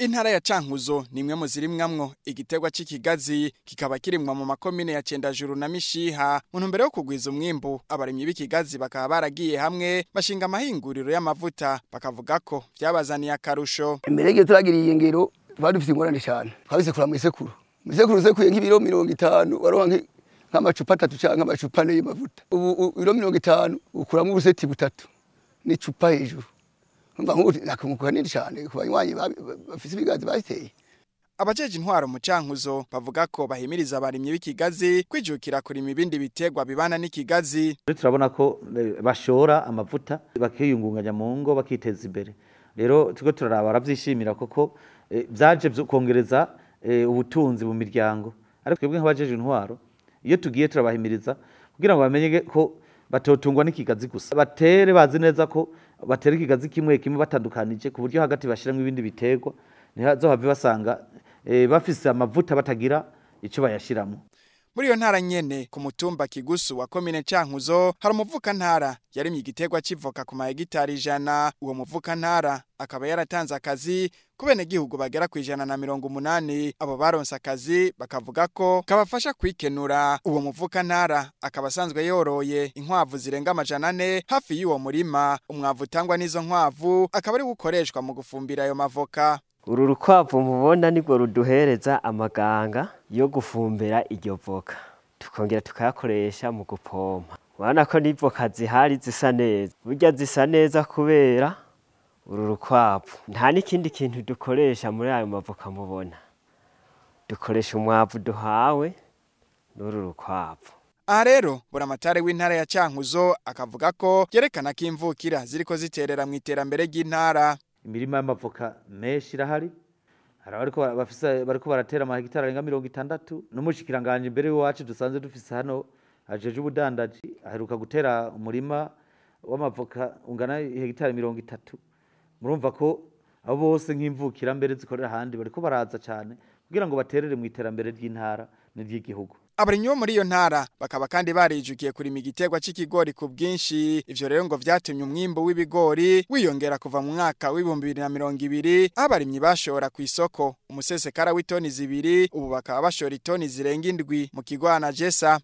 Intara ya Cankuzo ni imwe mu zirimwamwo igiterwa c'ikigazi, kikaba kirimwa mu makomine ya Cendajuru na Mishiha. Mu ntumbero yo kugwiza umwimbu, abarimyi b'ikigazi bakaba baragiye hamwe bashinga amahinguriro y'amavuta, bakavuga ko vyabazaniye akarusho. Imbere y'igihe turagiriye ingero, twari dufite ingorane cyane. Twabisekura mw'isekuru. Mw'isekuru usekuye nk'ibiro 50, waronka nk'amacupa 3 canke amacupa 4 y'amavuta. Ubu ibiro 50 ukuramwo ubuseti butatu n'icupa hejuru. Umva nk'ubu nakunguka nini cyane ku banywanyi bafise ibigazi bateye. Abajeje intwaro mu Cankuzo bavuga ko bahimiriza abarimyi b'ikigazi kwijukira kurima ibindi biterwa bibana n'ikigazi. Turabona ko bashora amavuta bakiyungunganya mu ngo bakiteza imbere. Rero turiko turaraba baravyishimira koko vyaje kongereza ubutunzi mu miryango. Ariko twebwe nk'abajeje intwaro iyo tugiye turabahimiriza kugira ngo bamenye ko batotungwa n'ikigazi gusa, batere bazi neza ko batera ikigazi kimwe kimwe batandukanije, ku buryo hagati bashiramwo ibindi biterwa, ntihazohave basanga bafise amavuta batagira ico bayashiramwo. Muri iyo ntara nyene ku mutumba Kigusu wa komine Cankuzo hari umuvuka ntara yarimye igiterwa c'ivoka ku mahegitari 100. Uwo muvuka ntara akaba yaratanze akazi ku benegihugu bagera ku 180. Abo baronse akazi bakavuga ko kabafasha kwikenura. Uwo muvuka ntara akaba asanzwe yoroye inkwavu zirenga 400 hafi y'uwo murima. Umwavu utangwa n'izo nkwavu akaba ari gukoreshwa mu gufumbira ayo mavoka. Uru rukwavu mubona nirwo ruduhereza amaganga yo gufumbira iryo voka, tukongera tukayakoresha mu gupompa. Urabona ko n'ivoka zihari zisa neza, burya zisa neza kubera uru rukwavu. Nta n'ikindi kintu dukoresha muri ayo mavoka mubona, dukoresha umwavu duhawe n'uru rukwavu. Aha rero buramatari w'intara ya Cankuzo akavuga ko yerekana ko imvukira ziriko ziterera mu iterambere ry'intara. Imirima y'amavoka menshi irahari, hari abariko bafise bariko baratera amahegitari arenga 60. N'umushikiranganje imbere y'iwacu dusanzwe dufise hano ajeje ubudandaji aheruka gutera umurima w'amavoka ungana hegitari 30. Murumva ko abo bose nk'imvukira mbere zikorera ahandi bariko baraza cane kugira ngo baterere mu iterambere ry'intara n'iry'igihugu. Abarimyi bo muri iyo ntara bakaba kandi barijukiye kurima igiterwa c'ikigori ku bwinshi. Ivyo rero ngo vyatumye umwimbu w'ibigori wiyongera kuva mu mwaka w'ibihumbi bibiri na mirongo ibiri, aho abarimyi bashora kw'isoko umusesekara w'itoni 2, ubu bakaba bashora itoni zirenga 7 mu kigo Anagesa.